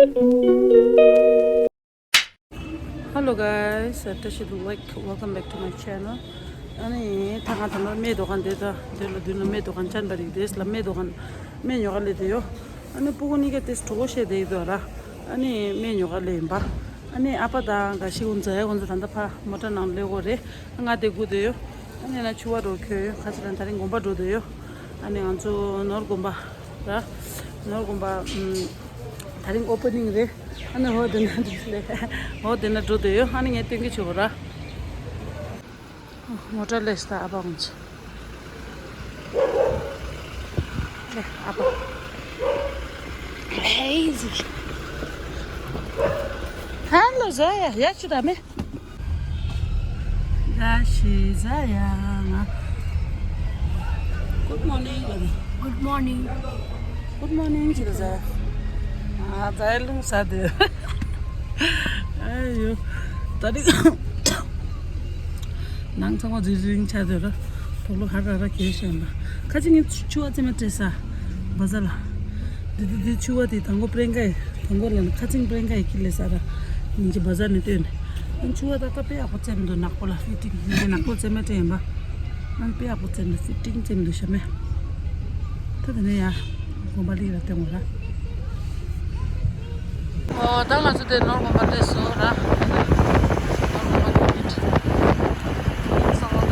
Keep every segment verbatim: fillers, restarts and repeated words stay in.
Hello guys, བཀྲ་ཤིས་བདེ་ལེགས། Welcome back to my channel. ཨ་ནི་ད་ང་ད་ལོ་སྨད་དོ་གན་དེ་ད་དེ་ལ་མདུན་ལ་སྨད་དོ་གན་ཅན་པ་རིག་དེས་ལ་སྨད་དོ་གན་སྨད་ཉོ་ག་ལེ་དེ་ཡོ། ཨ་ནི་སྤུ་གུ་གཉིས་ཀ་དེས་གྲོགས་བཤད་དེ་ཡི་དོ་ར། ཨ་ནི་སྨད་ཉོ་ག་ལེ་ཡིན་པ། ཨ་ནི་ཨ་ཕ་དང་ག་ཤི་གུན་ཛ་ཡ་གུན་ཚོ་ད་ལྟ་ཕ་མོ་ཊ་ནང་ལེ་གོ་རེ། ང་དེ་སྒུག་དེ་ཡོ། ཨ་ནི་ན་ཆུ་བ་རོ་ཁྱོད་ཡོ་ཁ་ཆེ་ལ་ད་རིང་དགོན་པ་འགྲོ་དེ་ཡོ། ཨ་ནི་ང་ཚོ་ནོར་དགོན་པ་ར། ནོར་དགོན་པ་ཨམ། ད་རིང་ཨོ་པ་ནིང་རེད། ཨ་ནི་ཧོ་དེ་ན་འགྲོ་ལེ། ཧོ་དེ་ན་འགྲོ་དེ་ཡོ། ཨ་ནི་ངས་སྟོན་གི་ཆོག་ར། མོ་ཊ་ལས་ད་ཨ་ཕ་ངོ་ཚ། ལེ་ཨ་ཕ། ཧེ་ཟི། ཧ་ལོ་ཟ་ཡ་ཡ་ཆུ་ད་མེ། ད་ཤི་ཟ་ཡ་ང་། Good morning. Good morning. Good morning ཅི་ཟ། ཨ་ཟ་ཡ་ལུང་ཟ་དེ། ཨ་ཡོ། ད་རིང་ནང་ཚང་མ་རིང་རིང་ཆ་དེ་ར། དོག་ལོ་ཧ་ར་ར་གས་ཤན་པ། ཁ་ཅིག་ངས་ཆུ་བ་ཙེ་མ་སྤྲད་ས། བ་ཟ་ལ། འདི་འདི་འདི་ཆུ་བ་དེ་དང་པོ་པྲེང་ཀའི་དང་པོ་ལ་ནི་ཁ་ཅིག་པྲེང་ཀའི་ཁྱི་ལས་ས་ར། ཉིན་གྱི་བ་ཟ་ནས་བཏོན་ནས། ཆུ་བ་ད་ཀ་པེ་ཡག་པོ་བཙེམ་འདུག་ནག་པོ་ལ་ཕི་ཏིང་ནག་པོ་བཙེམ་མེད་དྲན་པ། ཨང་པེ་ཡག་པོ་བཙེམ་འདུག་ཕི་ཏིང་བཙེམ་འདུག་ཤ་མེ། ད་དེ་ནས་ཡ། དགོན་པ་ལི་ར་བཏོན་འོ་ར། ཨོ་ད་ང་ཚོ་དེ་ནོར་དགོན་པ་སླེབས་སོང་ར། ནོར་དགོན་པ་ལི་ར། ཚང་མ་སླེབས་སོང་།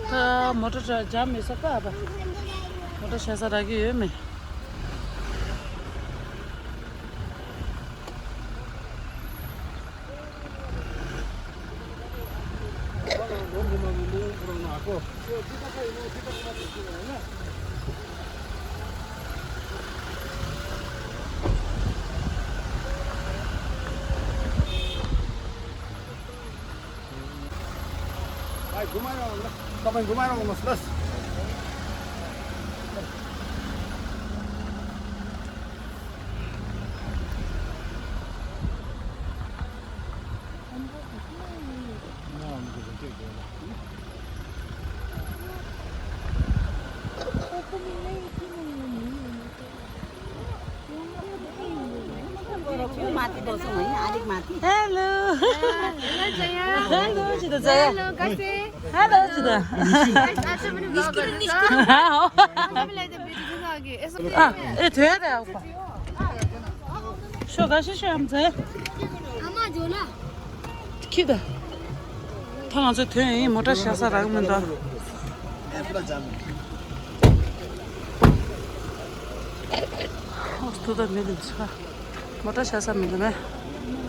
ད་མོ་ཊ་འཇམ་མི་ས་ཀ་བ། མོ་ཊ་ཤ་ས་རག་གི་ཡོད་མེད། माथि बसौँ है, अलिक माथि। Hello. Hello, जया। Hello, छिटो जया। Hello, कसे? Hello, छिटो। Guys, आज चाहिँ पनि vlog गर्दैछ। हो। आज पनि लाइक भिडियो अघि यसो। ए, थियो त। शो गासी शो आम चाहिँ। आमा झोला। किन? ཐང་ང་ཚོ་ཐོན་ཡིན། མོ་ཊ་ཤ་ས་རག་མི་འདུག་ཨོ་སྟུ་ད་མི་འདུག་ཆ། མོ་ཊ་ཤ་ས་མི་འདུག་མེ།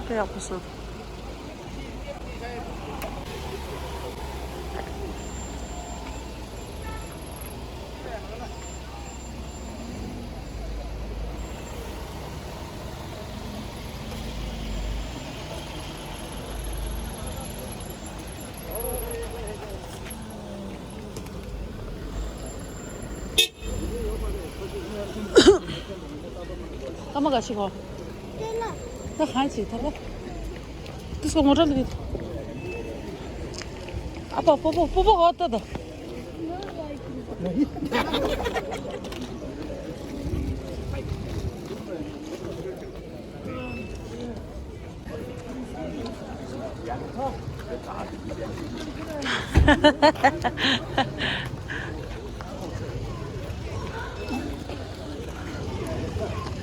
དཔེ་ཡག་པོ་བཟོ། ཀ་མ་ག་ཤི་གོ། ད་ཧ་ཅི་ད་ལ། དུས་སོ་ངོ་སྤྲོད་ལ། ཨ་པ་པོ་པོ་པོ་པོ་ཧོ་ད་ད།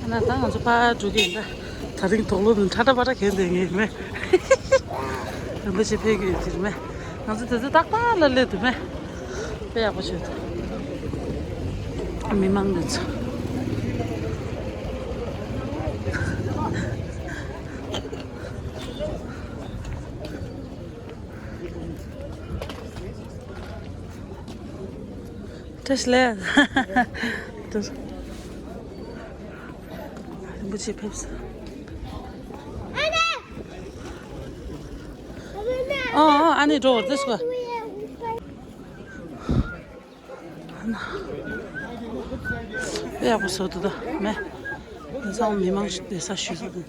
ན་ད་ང་ཚོ་ཕར་འགྲོ་གི་ཡིན་ད། ད་རིང་དོག་ལོ་ནི་ཁྲ་ཁྲ་པ་ཁྲ་གྱོན་བསྡད་ངེས་མེད། རིན་པོ་ཆེ་ཕེབས་ཀྱི་ཡོད་ཀྱི་རེད་མེད། ང་ཚོ་དེ་ཚོ་ཏག་ཏག་ལ་སླེབས་འདུག་མེད། དཔེ་ཡག་པོ་བྱོས་ད། མི་མང་འདི་ཚོ། བཀྲ་ཤིས་བདེ་ལེགས། རིན་པོ་ཆེ་ཕེབས་སོང་། ཨ་ཨ་ཨ་ནི་འགྲོ་འདི་སྐོར། དཔེ་ཡག་པོ་བཟོ་འདུག་ད་མེ། དེང་སང་མི་མང་ཞིག་བསྡད་ས་ཞུ་ས་དང་།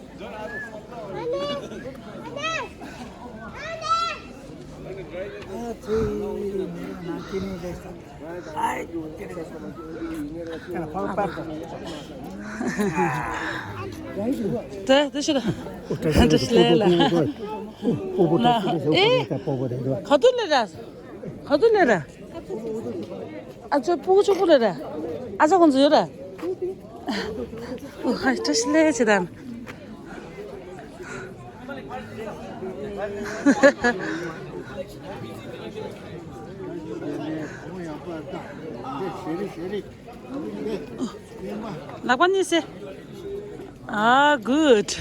དེ་དེ་ཤི་ད། དེ་ཤི་ལེ་ལ། ཨེ། ག་དུས་ལེ་ར། ག་དུས་ལེ་ར། ཨ་ཅོ་སྤུ་གུ་ཆུང་ཀུ་ལེ་ར། ཨ་ཅག་ཁོང་ཚོ་ཡོད་ར། ཨོ་ཧ་བཀྲ་ཤིས་ལེ་ཆེ་དང་། ལག་པ་གཉིས་སེ། ཨ་གུཌ།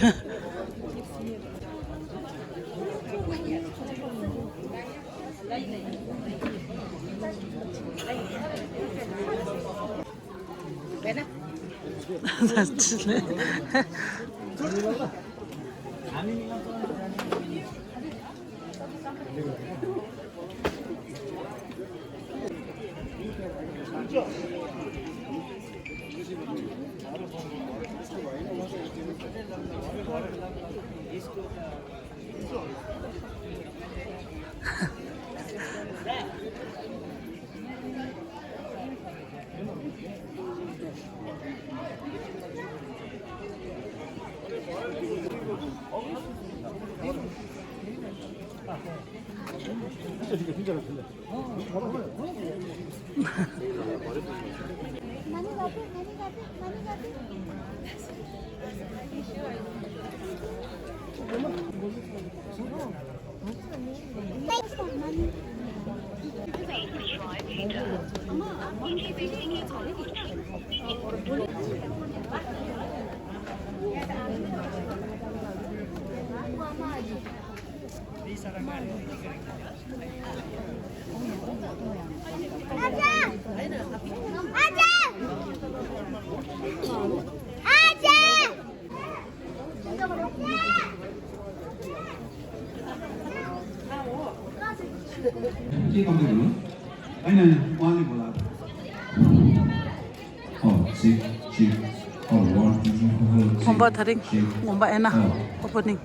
དགོན་པ་དེ་རིང་དགོན་པ་ཨེ་ན་ཨོ་པ་ནིང་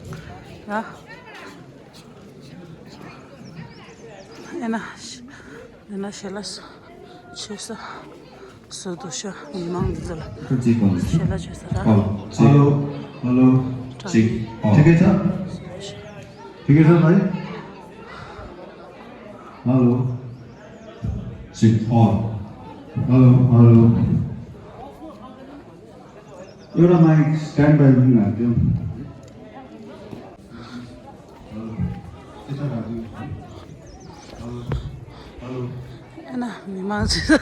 ར། ཨེ་ན། ཨེ་ན་ཞལ་ལག་མཆོད་ས་བཟོ་འདུག་ཤག་མི་མང་འདི་ཚོ་ལ་ཞལ་ལག་མཆོད་ས་ར། ཨོ། ཧ་ལོ། ཧ་ལོ། ཅིག་ཨོ། ཐིག་གེ་ཚ། ཐིག་གེ་ཚ་ལ། ཧ་ལོ། ཅིག་ཨོ། ཧ་ལོ། ཧ་ལོ། Your mic, stand by, ring, ring. ཨེ་ན་མི་མང་ཚོ།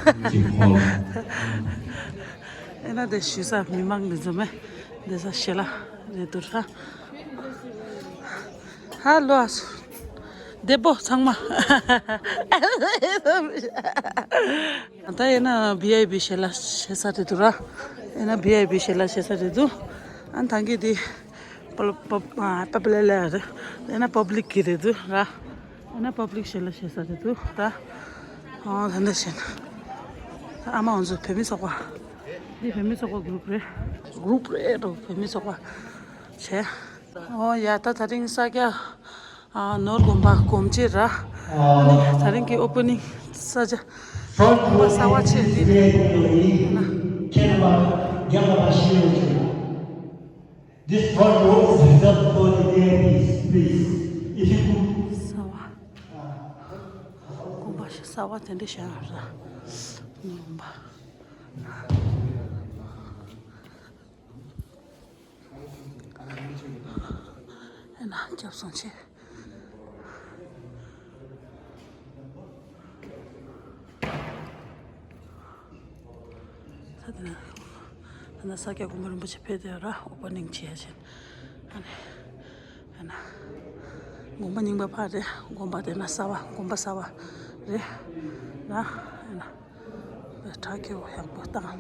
ཨེ་ན་དེ་ཞུ་ས་མི་མང་འདི་ཚོ་མེད། འདི་ས་ཞལ་ལག་རེད་འདུག་ཧ། ཧ་ལོ། བདེ་པོ་ཚང་མ། ད་ཡིན་ན་བི་ཨའི་པི་ཞལ་ལག་བྱེད་ས་རེད་འདུག་ར། ཡིན་ན་བི་ཨའི་པི་ཞལ་ལག་བྱེད་ས་རེད་འདུག་ཨ་ནི་ད་གིན་དེ་པ་པ་པ་པ་ལེ་ལེ་རེད། ཡིན་ན་པབ་ལིག་གི་རེད་འདུག་ར། ཡིན་ན་པབ་ལིག་ཞལ་ལག་བྱེད་ས་རེད་འདུག་ར། ཨོ་ད་འདི་བྱས་ན་ཨ་མ་འོ་ཚོ་བོད་མི་ཚོགས་པ། འདི་བོད་མི་ཚོགས་པ་གུ་རུབ་རེད། གུ་རུབ་རེད་འགྲོ་བོད་མི་ཚོགས་པ་བྱས། ཨོ་ཡ་ད་དེ་རིང་ས་སྐྱ་ཨ་ནོར་དགོན་པ་སྒོམ་བྱེད་ར། ཨ་ནི་དེ་རིང་གི་ཨོ་པ་ནིང་ས་ཆ་དགོན་པ་གསར་པ་ཆེ་འདི་རེད། This front row is reserved for the V I Ps, please. If you could གསར་པ། དགོན་པ་ཞིག་གསར་པ་དེ་འདྲ་བཞེངས་ཡོད་ར། ནོར་དགོན་པ། ཨེ་ན་སྐྱབས་སོང་ཆེ། ད་དེ་ན་ད་ན་ས་སྐྱ་གོང་མ་རིན་པོ་ཆེ་ཕེབས་བསྡད་ཡོད་ར། ཨོ་པ་ནིང་བྱེད་ཡ་ཆེན། ཨ་ནི་ཨེ་ན་དགོན་པ་རྙིང་པ་ཕར་རེད། དགོན་པ་དེ་ན་གསར་པ་དགོན་པ་གསར་པ་རེད་ར། ཨེ་ན། བཀྲ་ཤིས་ཡག་པོ་བཏང་།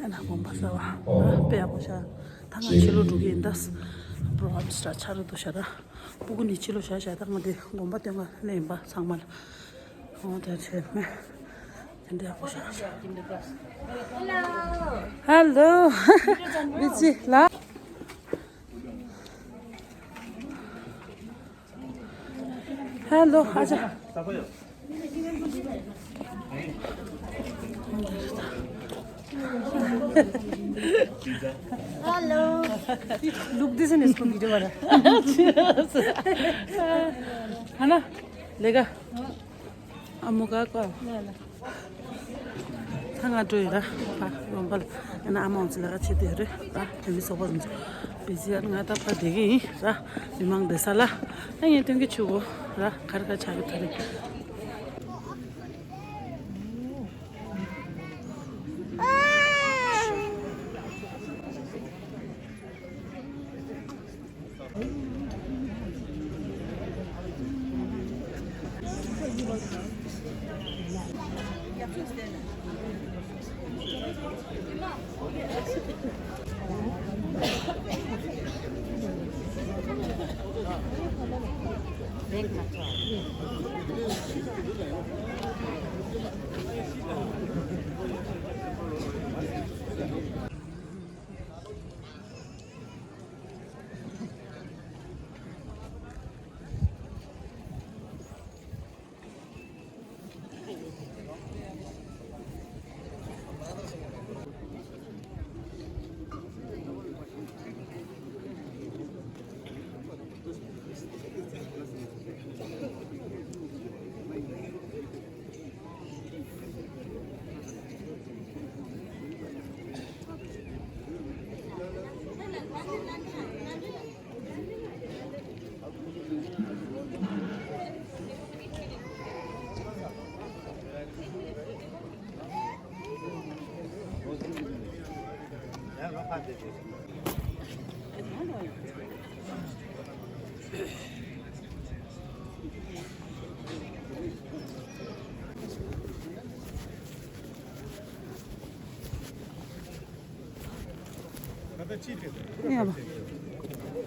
ན་དགོན་པ་གསར་པ་དཔེ་ཡག་པོ་ཤར། ད་ང་ཕྱི་ལོགས་འགྲོ་གི་ཡིན། ད་པོ་རོ་གྷ་རམ་ཆ་ར་འདུག་ཤག་ད་སྤུ་གུ་ནི་ཕྱི་ལོགས་བཞག་བཞག་ད་ང་དེ་དགོན་པ་སྟོན་ག་སླེབས་ཡིན་པ་ཚང་མ་ལ། ཨོ་དེ་བྱས་ནས་དེ་འདྲ་ཡག་པོ་ཤར་ཤག་ཧེ་ལོ། བི་ཅི་ལ། ཧེ་ལོ། ཨ་ཅག Hello. Look, this is इसको वीडियो वाला। है ना? लेगा। अम्मू का को। ད་ང་འགྲོ་ཡོད་ར། ཕ་རོང་པ་ལ་ཨ་ནི་ཨ་མ་འོང་ཚེ་ལས་ཀ་བྱེད་དེ་ཡོད་རེད། ད་དེ་མི་སོག་པ་རུ་འཇུ་བི་ཟི་ཨར་ང་ད་ཕ་བསྡད་ཀྱི་ཡིན་ར། མི་མང་བསྡད་ས་ལ་ཨ་ངས་སྟོན་གྱི་ཆུ་གོ་ར་གར་ག་ཆགས་ཀྱི་ཐ་རེད། ཡ་བ།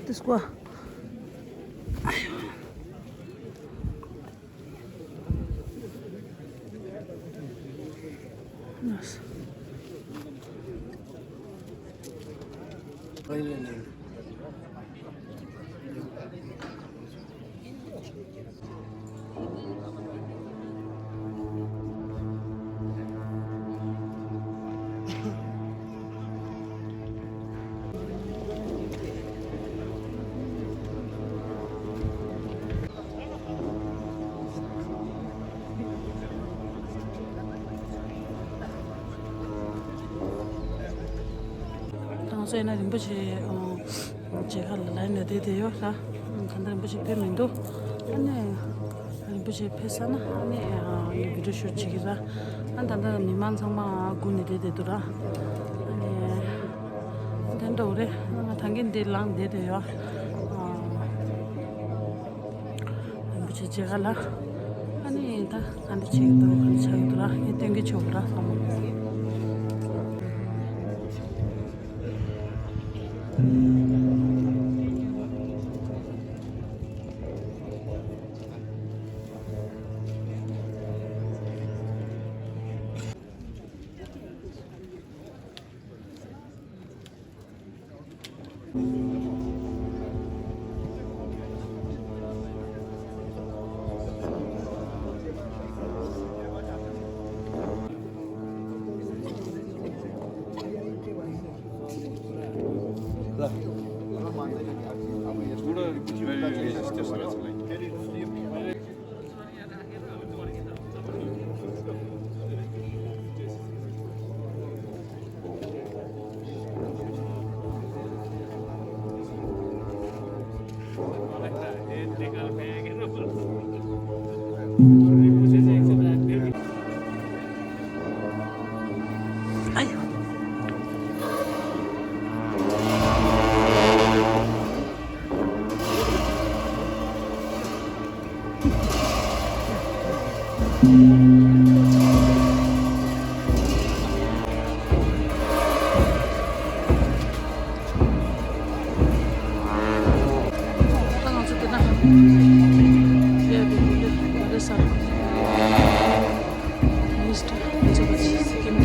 དེ་སྐོར། དང་སེ་ན་རིན་པོ་ཆེ་མཇལ་ཁ་ལ་ལན་ནས་བསྡད་དེ་ཡོད་ར། ད་ལྟ་རིན་པོ་ཆེ་ཕེབས་མི་འདུག་ཨ་ནི་རིན་པོ་ཆེ་ཕེབས་ས་ན་ཨ་ནི་ངས་བི་ཌིའོ་ཤུཊ་བྱེད་ཀྱི་ར། ཨ་ད་ལྟ་མི་མང་ཚང་མ་སྒུག་ནས་བསྡད་བསྡད་འདུག་ར། ཨ་ནི་དེ་འདྲ་བོ་རེད། ང་ད་གིན་འདི་ལངས་བསྡད་དེ་ཡོད། རིན་པོ་ཆེ་མཇལ་ཁ་ལ། ཨ་ནི་ད་ག་འདྲ་བྱེད་ཀྱི་འདུག་ག་འདྲ་ཆགས་ཀྱི་འདུག་ར། ངས་སྟོན་གྱི་ཆོག་གི་ར་བསམ་མོ། Minister Mtsobachi Sikim.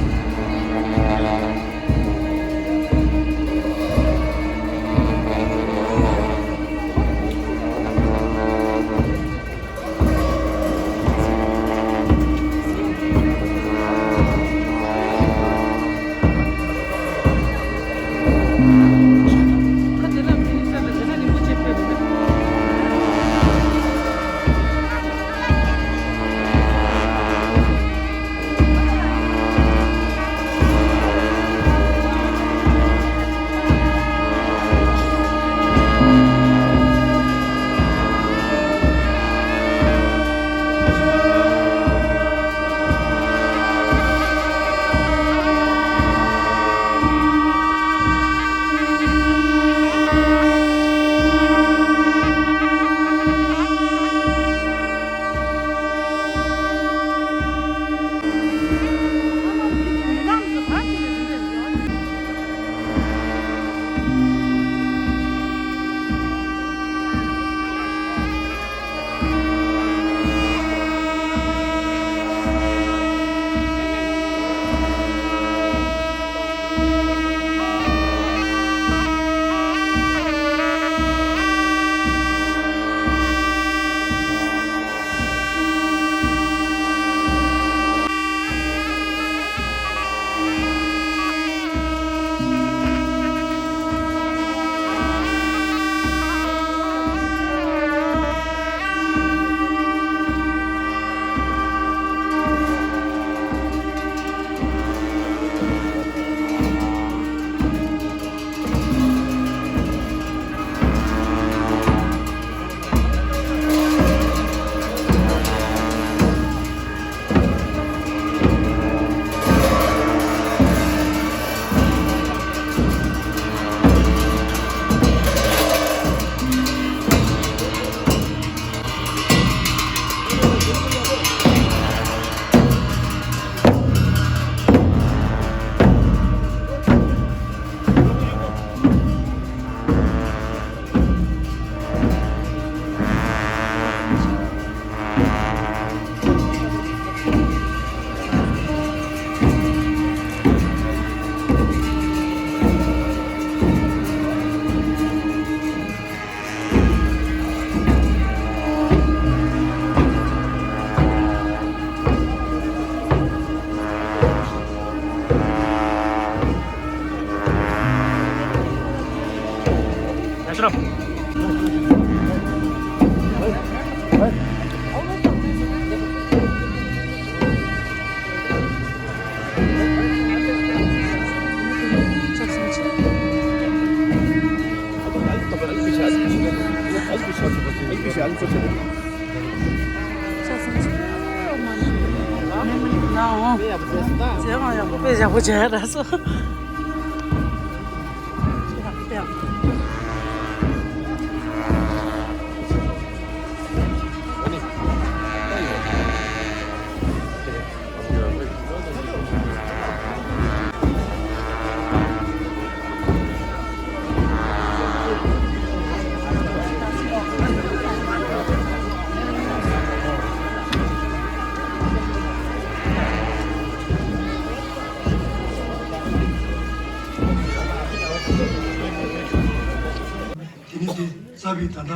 དེ་ནི་དེ་རྩ་བའི་ད་ལྟ་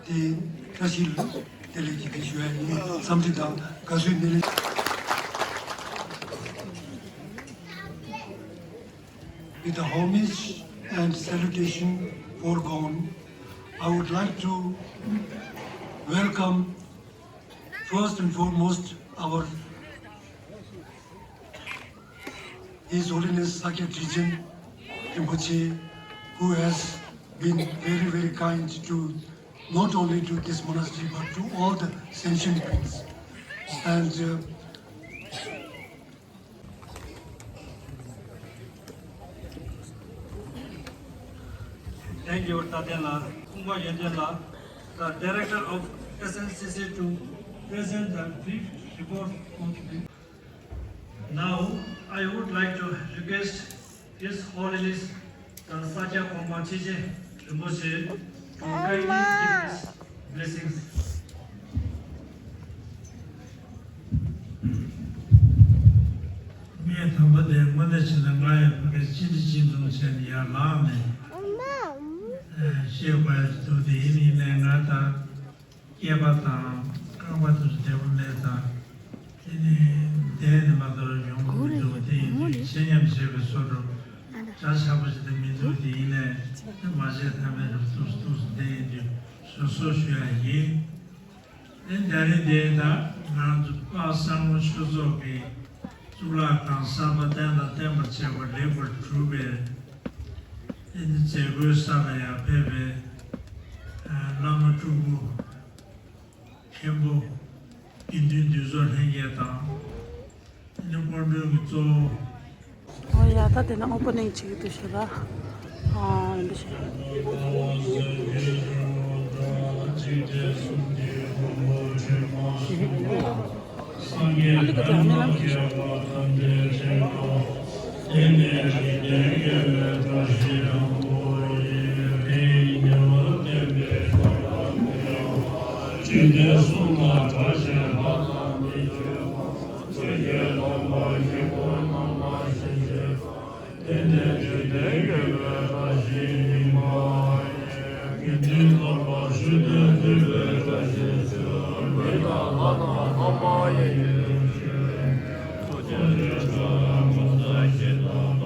དེ་བཀྲ་ཤིས་བདེ་ལེགས་ཀྱི་དེ་ཞུ་ཡ་ཡིན། འཚམས་འདྲི་དང་དགའ་བསུའི་སྣེ་ལེན། With the homage and salutation foregone, I would like to welcome first and foremost our His Holiness Sakya Trijin Rinpoche, who has been very, very kind to not only to this monastery but to all the sentient beings. And uh, Thank you, Tatyan La, Kungpa Yonten La, the director of S N C C to present the brief report on the Now, I would like to request His Holiness the Sakya Kongpa Trijin Rinpoche to kindly give his Blessings. ངས་དམ་པ་དེ་དངོས་གནས་བྱས་ན་ང་ཡང་ཕ་གིར་ཅི་འདྲ་ཅི་འཛོམས་བྱས་ནས་ཡར་ལངས་ནས་བཤད་དགོས་ཡ་ཅིག་འདུག་དེ་ཡིན་ནའི་ང་ད་སྐྱེས་པ་དང་རྐང་པ་དེ་ཚོ་བདེ་པོ་མེད་ཙང་དེ་ནས་བསྡད་ནས་མ་གཏོགས་ཡོང་གི་མི་འདུག་དེ་ཡིན་དུས་ཆེ་མཉམ་བྱས་པའི་བཟོ་འདྲ་འདྲ་ཆགས་པ་ཞིག་དེ་མི་འདུག་དེ་ཡིན་ནའི་དེ་མ་བྱས་ཐབས་མེད་རེད། ཏུག་ཏུག་བསྡད་ཡིན་དུས་བཟོད་གསོལ་ཞུ་ཡ་ཡིན། དེ་འདྲ་རེད། དེ་ད་ང་ཚོ་དཔལ་བཟང་པོ་ཆོས་ཚོགས་ཀྱི་གཙུག་ལག་ཁང་གསར་པ་བརྟན་དང་བརྟན་པར་བྱས་པ་ལེགས་པར་གྲུབ་པའི་དེ་ནི་མཛད་སྒོའི་ས་ལ་ཡང་ཕེབས་པའི་བླ་མ་སྤྲུལ་སྐུ་མཁན་པོ་དགེ་འདུན་འདུས་ཚོགས་ལྷན་རྒྱས་དང་། དེ་ནི་སྐུ་མགྲོན་གྱི་གཙོ་བོ། ཨོ་ཡ། ད་དེ་ན་ཨོ་པ་ནིང་བྱེད་ཀྱི་འདུག་ཞེས་ལ། ཨ་ཡིན་པ་ཞིག་ཨ་ལི་ཀ་དེ་ཨ་མེ་ལམ་གྱི་ཞིག་དེ་ནས་འཇིག་རྟེན་དགེ་བའི་བཀྲ་ཤིས་དང་པོ་ཡི་དེ་ཉེ་བར་བསྟན་པའི་བཀའ་དང་མི་འགལ་བ། འཇིག་རྟེན་གསུམ་ལ་གྲགས་ཤིང་ལྷ་དང་མི་བསྐྱོད་པ། ཆོས་ཀྱི་དམ་པ་ཡི་གོ་རྣམ་པར་ཤེས་བྱེད་པ། དེ་ནས་འཇིག་རྟེན་དགེ་བའི་བཀྲ་ཤིས་སྙིང་པོ་ཡི། དགེ་འདུན་ཚོགས་པ་ཆོས་དོན་སྒྲུབ་པའི་བཀྲ་ཤིས་སྩོལ། མི་དང་ལྷ་དང་ལྷ་མ་ཡིན་ཆོས་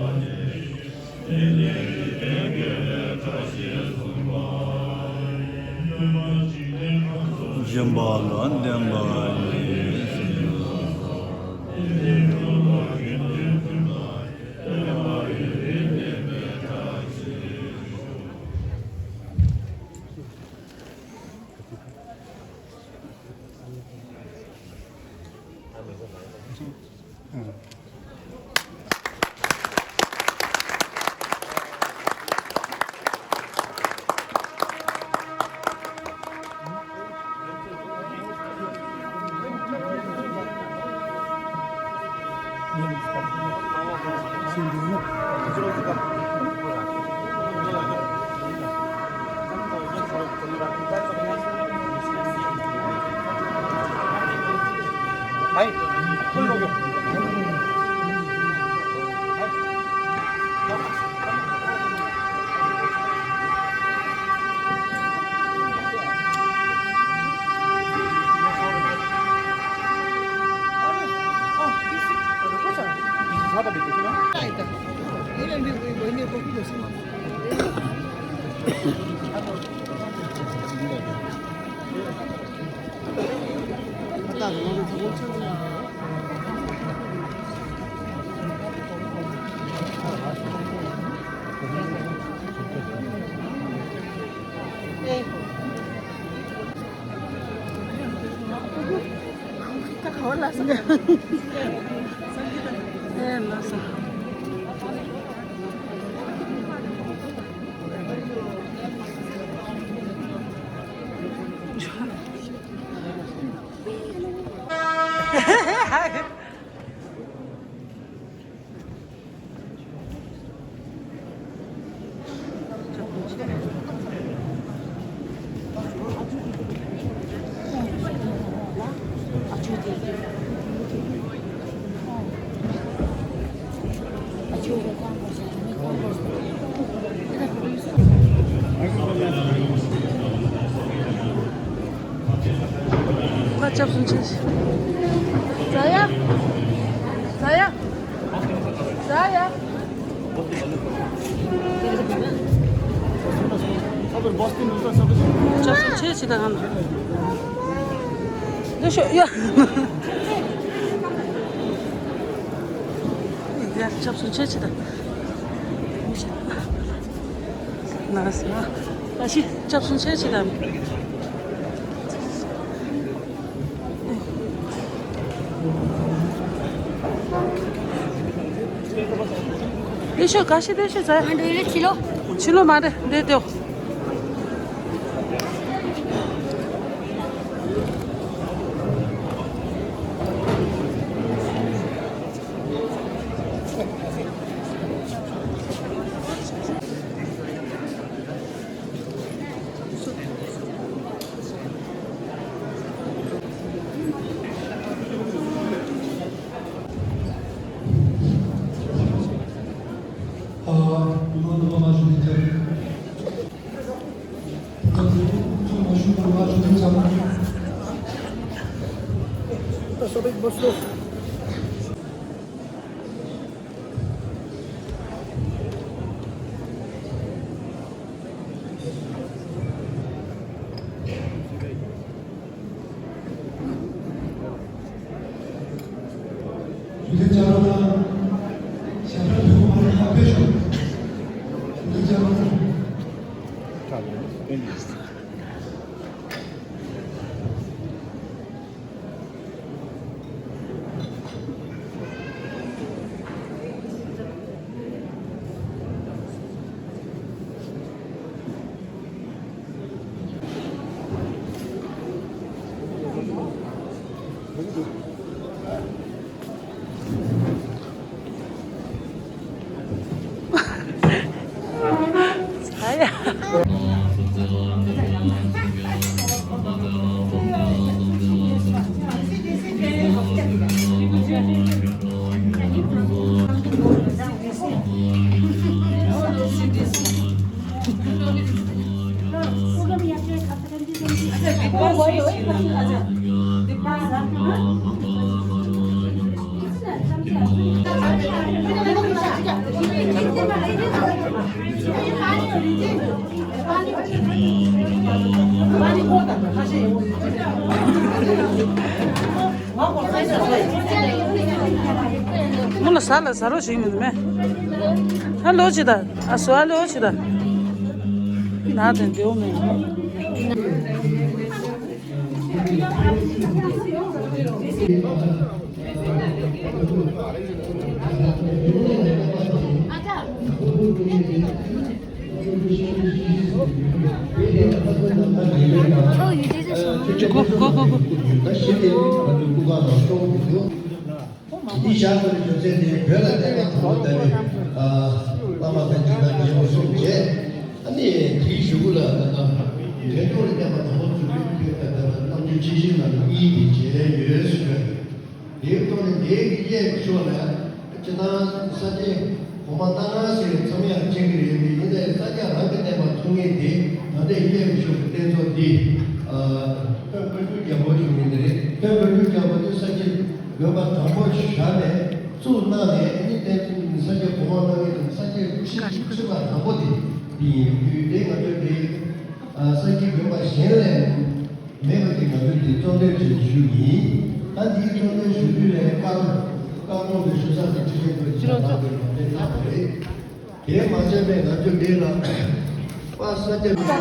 ཀྱི་ཚོགས་ཆེན་ཆོས་གྲྭ་ངོ་མཚར་ཞིག་དང་བཀྲ་ཤིས་ཤོག་སྦྱིན་པ་ལ་བརྟེན་པ་ཡིས། ཁ་སྐྱབས་སུ་མཆི། ཟ་ཡ། ཟ་ཡ། ཟ་ཡ། སྐྱབས་སུ་མཆི་ཞེས་དང་། འདི་ཤོ་ཡ། ཡ་སྐྱབས་སུ་མཆི་ཞེས་དང་། ན་ས། ད་ཤི་སྐྱབས་སུ་མཆི་ཞེས་དང་། དེ་ཤོ་ག་ཤི་དེ་ཤོ་ཟ། ང་འགྲོ་ཡི་ཕྱི་ལོ། ཕྱི་ལོ་མ་རེད་འདི་དེའོ། མོ་ལ་ཟ་ལ་ཟ་རོགས་བྱེད་མི་འདུག་མེ། ཧ་ལོ་ཅི་ད། ཨ་སོ་ཧ་ལོ་ཅི་ད། ན་དེ་འདེའུ་མེ། Go, go, go, go. དེ་བཞག་པའི་རྒྱུ་མཚན་དེ་བོད་ལ་བསྟན་པ་དང་པོ་ལྟ་བུའི་བླ་མ་དང་དེ་དག་རྒྱལ་པོ་གསུམ་བྱས། ཨ་ནི་དེའི་གཞུག་གུ་ལ་ད་ལྟ་བོད་སྐྱོང་ལ་བསྟན་པ་དང་པོ་ཚུགས་པའི་ཕན་པ་ད་ལྟ་རྣམ་འགྱུར་ཅན་ཞིག་ལ་གཉིས་དེ་བྱས་ཡོད་ཟེར། དེའི་ཐོག་ནས་དེའི་གི་གཡས་ཕྱོགས་ལ་སྤྱིར་བཏང་ས་སྐྱའི་གོང་མ་སྟག་སྣ་ཟེར་མཚམས་ཡང་བཅད་ཀྱི་རེད། དེ་ཡིན་ནའི་ས་སྐྱ་རང་གི་བསྟན་པ་ཚུགས་མཁན་དེ་ད་ལྟའི་གཡས་ཕྱོགས་ཀྱི་རྟེན་གཙོ་འདི་ཨ་སྟོན་པ་བཀའ་འགྱུར་རྒྱལ་པོ་བྱུང་མཁན་དེ་རེད། སྟོན་པ་བཀའ་འགྱུར་རྒྱལ་པོ་དེ་ས་སྐྱའི་དགོན་པ་དང་པོ་བཞག་ནས་བཙུགས་གནང་ནས་ཨ་ནི་བསྟན་ས་སྐྱའི་གོང་མ་གནང་མཁན་དང་ས་སྐྱའི་ཁྲི་ཁྲི་ཕྱག་དང་པོ་དེ་འདི་ཡིན། དུས་དེ་ང་ཚོས་དེ་ཨ་ས་སྐྱའི་དགོན་པ་གཞན་ལས་མེད་པ་དེ་ང་ཚོས་དེ་གཙོ་འདོན་བྱེད་ཞུ་ཡིན། ད་འདིའི་གཙོ་འདོན་ཞུ་དུས་ལས་བཀའ་བཀའ་དགོངས་དེ་ཞུ་ས་དེ་ཁྲི་ཆེན་པོའི་ཕྱག་ལག་དེ་ལག་ལེན་བསྟར་བ་རེད། དེ་མ་བྱས་པའི་ང་ཚོས་འདི་ལ་པ་ས་སྐྱ།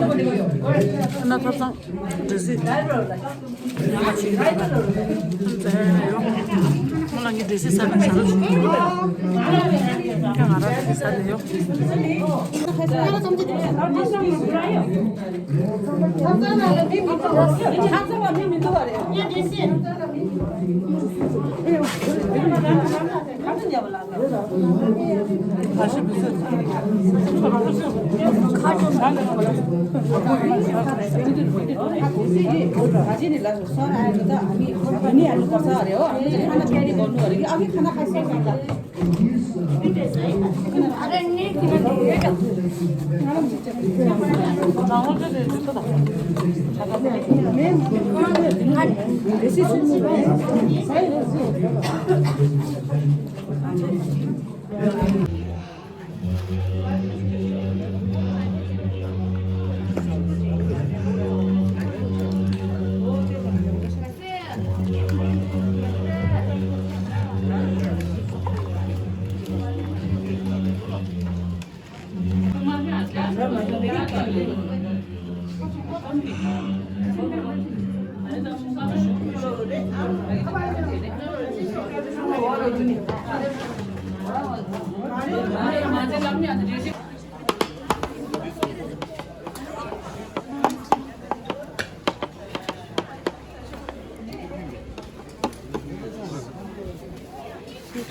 ཨ་ན་ཐབ་ཚང་སྒྲིག་གཟིགས། ཡང་ང་ཆེ་ཡོད། ཁོང་ལ་ངའི་སྒྲིག་གཟིགས་ས་དང་ཟ་རོགས་བྱེད་ཀྱི་ཡོད། ཁྱོད་ང་རང་སྒྲིག་གཟིགས་ས་དེ་ཡོད།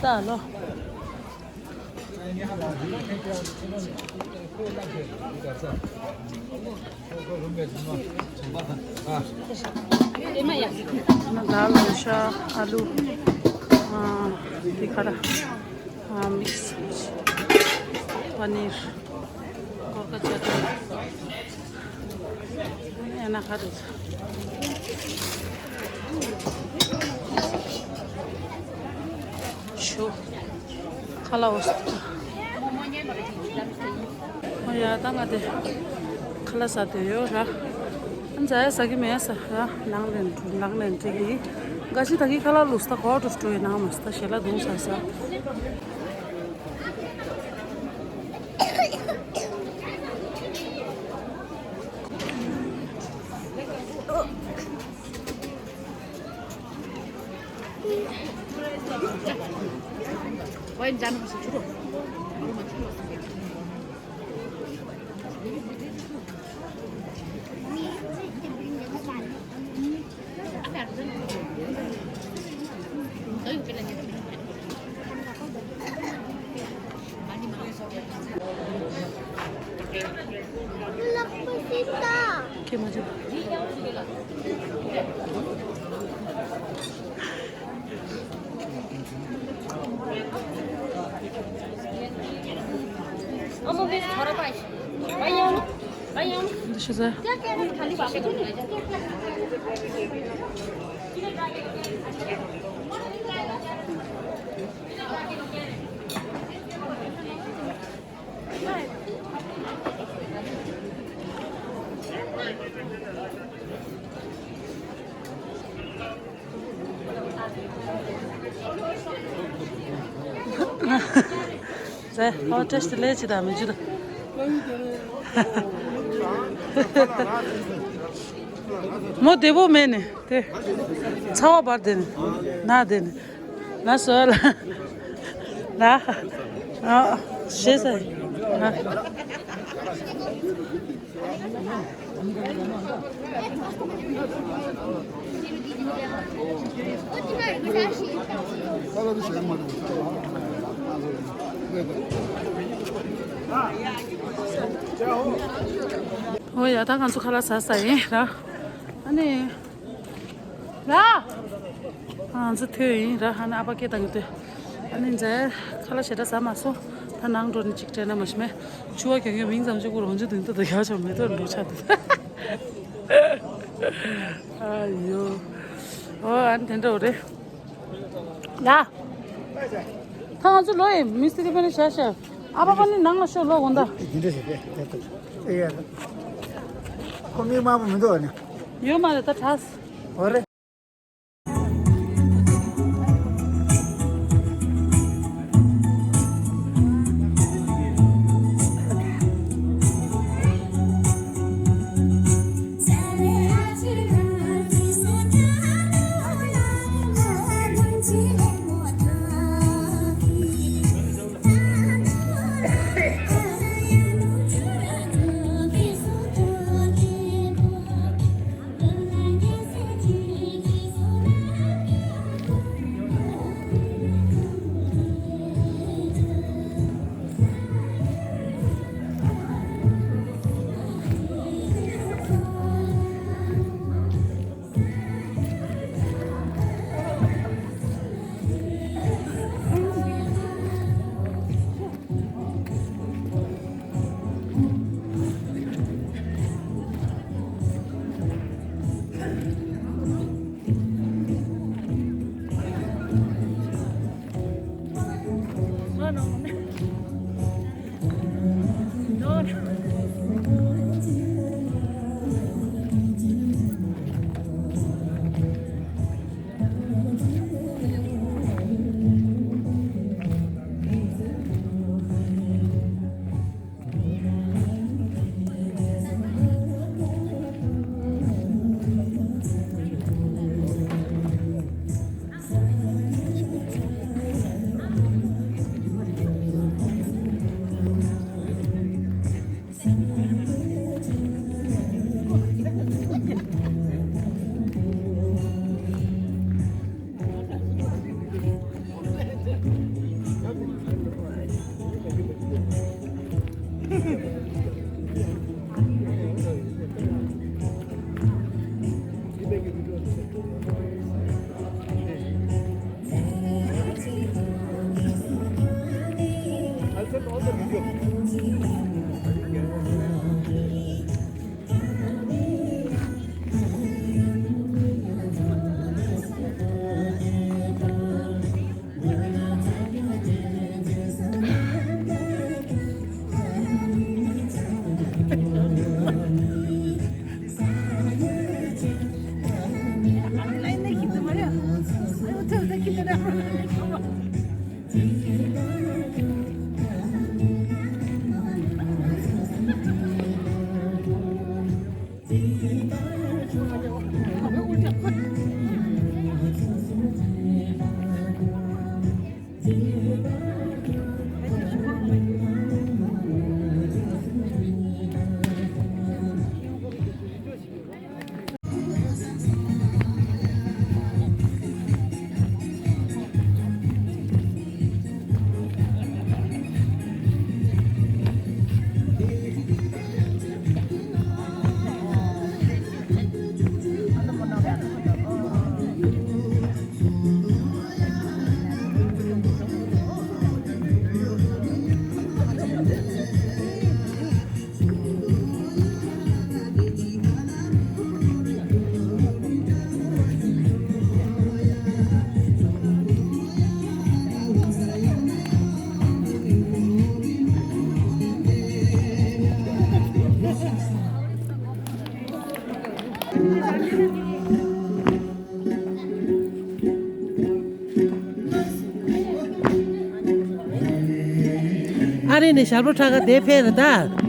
ད་ལོ། ད་ལོ་ཤ་ཨ་ལུ། ཨ། འདི་ག་རེ། ཨ། མིག་སི་བྷ་ནིར། གོར་ཀ་ཅ་ཏི། ཨེ་ན་ག་རེ། ཞོ། ཁ་ལག་འོ་སི། ཨོ་ཡ། ད་ང་དེ་ཁ་ལག་ཟ་འདོད་ཡོད་ར། ཨ་ནི་ཟ་ཡ་ཟ་གི་མེད་ས་ར། ནང་ནས་ནང་ནས་འགྲིག་གི། འགའ་ཞིག་ད་གི་ཁ་ལག་ལུག་ས་གོ་ཏུ་སྤྲོ་ཡི་ནང་མ་ས་ད་ཞལ་ལག་བརྡུང་ས་ས། ཟེ། ཨོ་ཏེ་སི་ལེ་ཅི་ད་མི་ཅི་ད། མོ་བདེ་པོ་མེད་ནི་དེ། ཚ་བ་འབར་དེ་ནི། ན་དེ་ནི། ན་སོ་ལ། ན། ཨ། ཤེས་ས། ཨ། ཨོ་ཡ། ད་ང་ཚོ་ཁ་ལག་ཟ་ས་ཡིན་ར། ཨ་ནི། ར། ང་ཚོ་ཐོན་ཡིན་ར། ཨ་ནི་ཨ་ཕ་སྐད་བཏང་གི་འདུག་ཨ་ནི་མཛའ། ཁ་ལག་ཞེ་དྲག་ཟ་མ་སོང་། ད་ནང་འགྲོ་ནི་གཅིག་སྤྲད་ན་མ་ཤི་མེད། ཆུ་བ་གྱོན་གྱོན་མིང་ཙམ་གཅིག་པུ་རང་ཅི་དུང་ཏོ་དུ་ཡག་ཆོག་མེ་ཏོག་འགྲོ་ཆགས་འདུག་ཨ་ཡོ། ཨོ་ཨ་ནི་དེ་འདྲ་རེད། ལ། ད་ང་ཚོ་ལོ་ཡི་མི་སི་རི་པ་ནི་ཤ་ཤ། ཨ་ཕ་པ་ནི་ནང་ལ་ཤོག་ལོ་འོ་ད། དེ་འདྲ་ཞིག་རེད་དེ། ཨེ་ཡ། ཁོ་མི་མང་པོ་མི་འདུག་ཨ་ནི། ཡོད་མ་རེད་ད་གྲས། འོ་རེད། ཨ་རི་ནས་ཞབས་བྲོ་འཁྲབ་ག་དེ་ཕེབས་རེད་ད།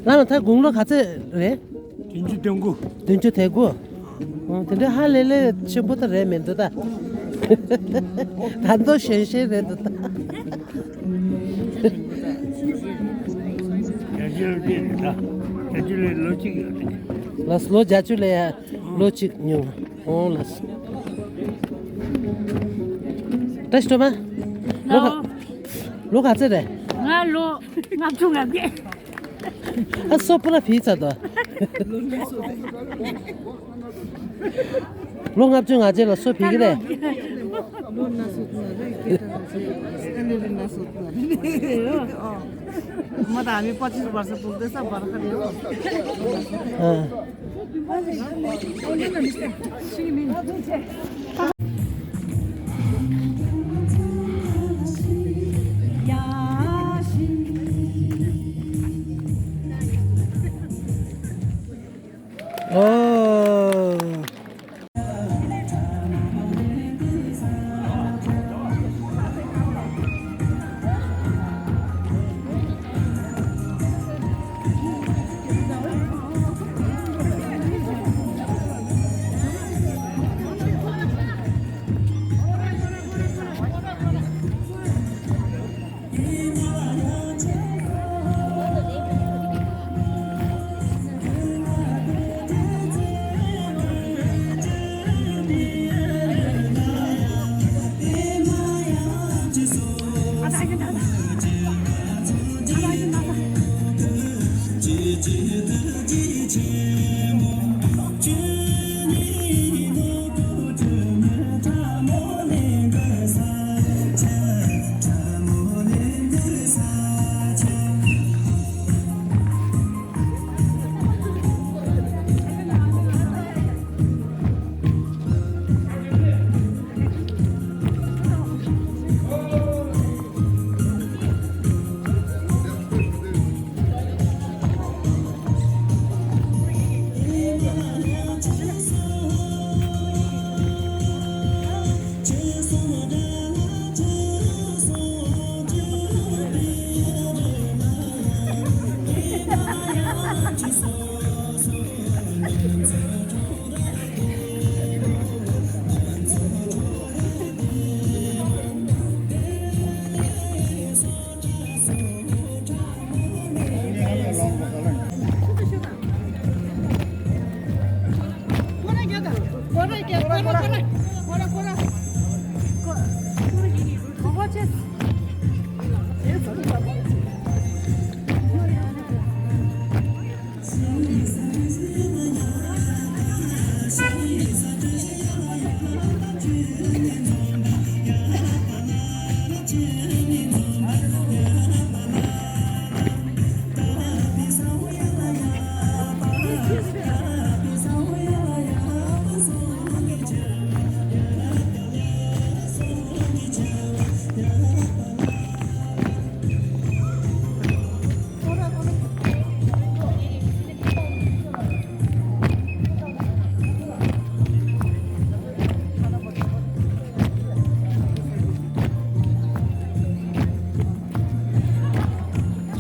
ལགས་ད་དགུང་ལོ་ག་ཚོད་རེད། བདུན་ཅུ་དོན་དགུ། བདུན་ཅུ་དོན་དགུ། ཨོ་དེ་འདྲ་ཧ་ལས་ལས་ཆེན་པོ་ད་རེད་མི་འདུག་ད། ད་མདོ་གཞོན་གཞོན་རེད་འདུག་ད། བརྒྱད་ཅུ་ལོ་དེ་རེད་ད། བརྒྱད་ཅུ་ལོ་ལོ་གཅིག་ཡོད་རེད། ལགས་ལོ་བརྒྱད་ཅུ་ལས་ཡ་ལོ་གཅིག་ཉུང་། ཨོ་ལགས། བཀྲ་ཤིས་སྒྲོལ་མ། ལོ་ག་ལོ་ག་ཚོད་རེད། ང་ལོ་ལྔ་བཅུ་ང་བརྒྱད། ཨ་སོ་པོ་ལ་བི་ཚ་དོ། ལོ་ལྔ་བཅུ་ང་བརྒྱད་ལ་སོ་བི་གི་རེད། ལོ་ན་སོ་ན་རེད་སྐད་གྲགས་རེད། ཨ་ནི་རེད་ན་སོ་ན་རེད། ཨོ། མ་ད་མི་པ་ཅི་བར་ས་པུག་དེ་ས་བར་ཁ་རེད། ཨ། ཨོ།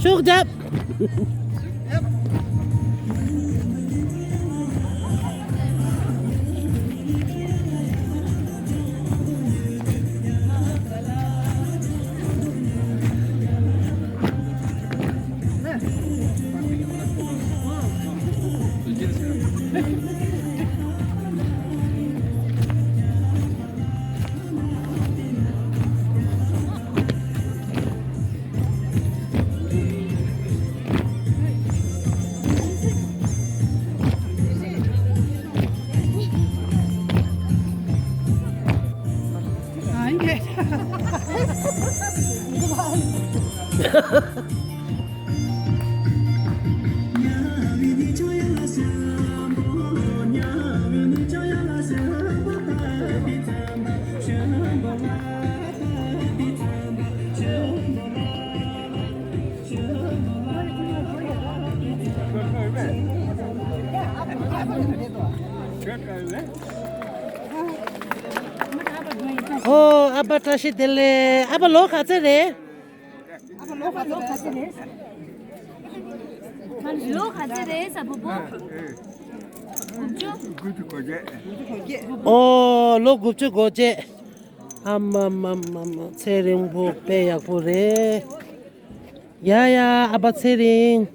ཤུགས་རྒྱབ། ཨོ། ཨ་ཕ་བཀྲ་ཤིས་བདེ་ལེགས། ཨ་ཕ་ལོ་ག་ཚོད་རེད། ལོ་ག་ཚོད་རེད་ཟེར། བུ་བུ། དགུ་བཅུ། ཨོ། ལོ་དགུ་བཅུ་གོ་བརྒྱད། ཨ་མ་མ་མ་མ། ཚེ་རིང་པོ་དཔེ་ཡག་པོ་རེད། ཡ་ཡ། ཨ་ཕ་ཚེ་རིང་།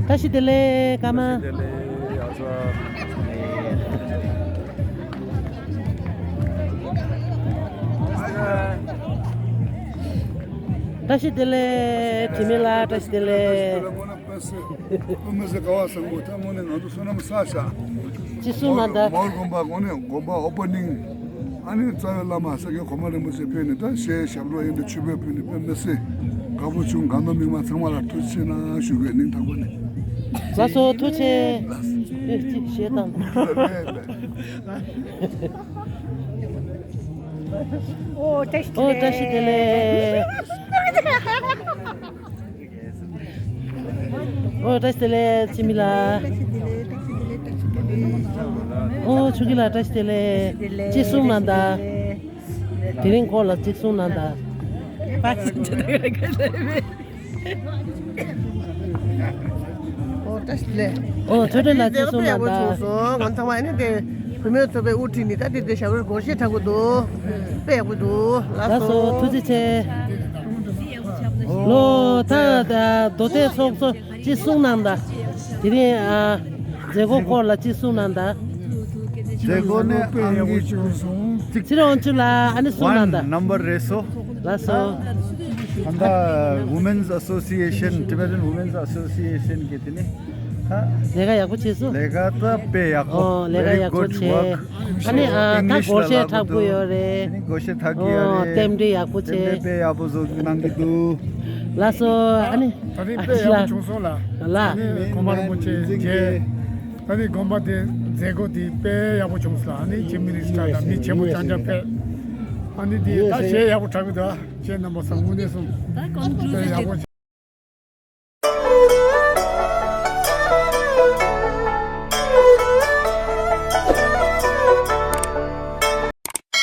བཀྲ་ཤིས་བདེ་ལེགས་ཀརྨ། བཀྲ་ཤིས་བདེ་ལེགས། ཨ་ཚ། བཀྲ་ཤིས་བདེ་ལེགས། དྲི་མེད་ལགས། བཀྲ་ཤིས་བདེ་ལེགས། དཔེ་མི་སྲིད་དགའ་བ་བཟང་པོ། ད་དངོས་གནས་ང་ཚོ་བསོད་ནམས་བསགས་ཤག། ཅི་གསུང་མ་གདའ། མོར་དགོན་པ་དངོས་གནས་དགོན་པ་ཨོ་པ་ནིང་། ཨ་ནི་རྩ་བའི་བླ་མ་ས་སྐྱ་གོང་མ་རིན་པོ་ཆེ་ཕེབས་ནས་ད་གཞས་ཞབས་བྲོ་ཡིན་ད་ཆོས་འབེབས་ཕུལ་ནས། དཔེ་མི་སྲིད་དགའ་པོ་བྱུང་། དགའ་མདོ་མི་མང་ཚང་མ་ལ་ཐུགས་རྗེ་ཆེ་གནང་ཞུ་དགོས། སྙིང་ཐག་པ་ནས། ལགས་སོ། ཐུགས་རྗེ་ཆེ། ཨེ། ཅིག་གཞས་བཏང་། ཨོ། བཀྲ་ཤིས་བདེ་ལེགས། ཨོ། བཀྲ་ཤིས་བདེ་ལེགས་འཆི་མེད་ལགས། ཨོ། ཆོས་སྐྱིད་ལགས། བཀྲ་ཤིས་བདེ་ལེགས། ཅིག་གསུང་གནང་དང་། དེ་རིང་ཁོང་ལ་ཅིག་གསུང་གནང་དང་། ཨོ། བཀྲ་ཤིས་བདེ་ལེགས། ཨོ། ཆོས་སྒྲོན་ལགས། ཅིག་གསུང་གནང་དང་། ང་ཚང་མ་ཨ་ནི་དེ་བུད་མེད་ཚོགས་པའི་དབུ་ཁྲིད་ནས་ད་དེ་དེ་ཞབས་བྲོ་སྒོར་གཞས་འཁྲབ་གི་འདུག། དཔེ་ཡག་པོ་འདུག། ལགས་སོ། ཐུགས་རྗེ་ཆེ། ལོ། ད་ད་མདོ་སྟོད་ཚོགས་གཙོ་ཅིག་གསུང་གནང་དང་། དེ་རིང་ཨ་མཛད་སྒོ་སྐོར་ལ་ཅིག་གསུང་གནང་དང་། མཛད་སྒོ་ནི་ཨང་ཀི་ཚེ་རིང་དབང་ཕྱུག་ལགས། ཨ་ནི་གསུང་གནང་དང་། ཝན་ནམ་བར་རེད་སོ། ལགས་སོ། ད་ལྟ་Women's Association, Tibetan Women's Association གི་དེ་ནི་ད་ལས་ཀ་ཡག་པོ་བྱས་སོང་། ལས་ཀ་ད་དཔེ་ཡག་པོ། ཨོ། ལས་ཀ་ཡག་པོ་བྱས། ཨ་ནི་ཨ་ད་སྒོར་གཞས་འཁྲབ་གི་ཡོད་རེད། ཨ་ནི་སྒོར་གཞས་འཁྲབ་གི་ཡོད་རེད། ཨོ། རྟེན་འབྲེལ་ཡག་པོ་བྱས། རྟེན་འབྲེལ་དཔེ་ཡག་པོ་བཟོ་གནང་གི་འདུག། ལགས་སོ། ཨ་ནི་ད་རིང་དཔེ་ཡག་པོ་བྱུང་སོང་ལགས། ལགས། ཨ་ནི་གོང་མ་རིན་པོ་ཆེ་མཇལ། ད་ནི་དགོན་པ་དེ་མཛད་སྒོ་དེ་དཔེ་ཡག་པོ་བྱུང་སོང་ལགས། ཨ་ནི་Chief Minister དང་མི་ཆེན་པོ་རྐྱང་རྐྱང་ཕེབས། ཨ་ནི་དེ་ད་གཞས་ཡག་པོ་འཁྲབ་གི་འདུག། ཁྱེད་རྣམ་པ་ཚོ་དངོས་གནས་སོང་། དཔེ་ཡག་པོ།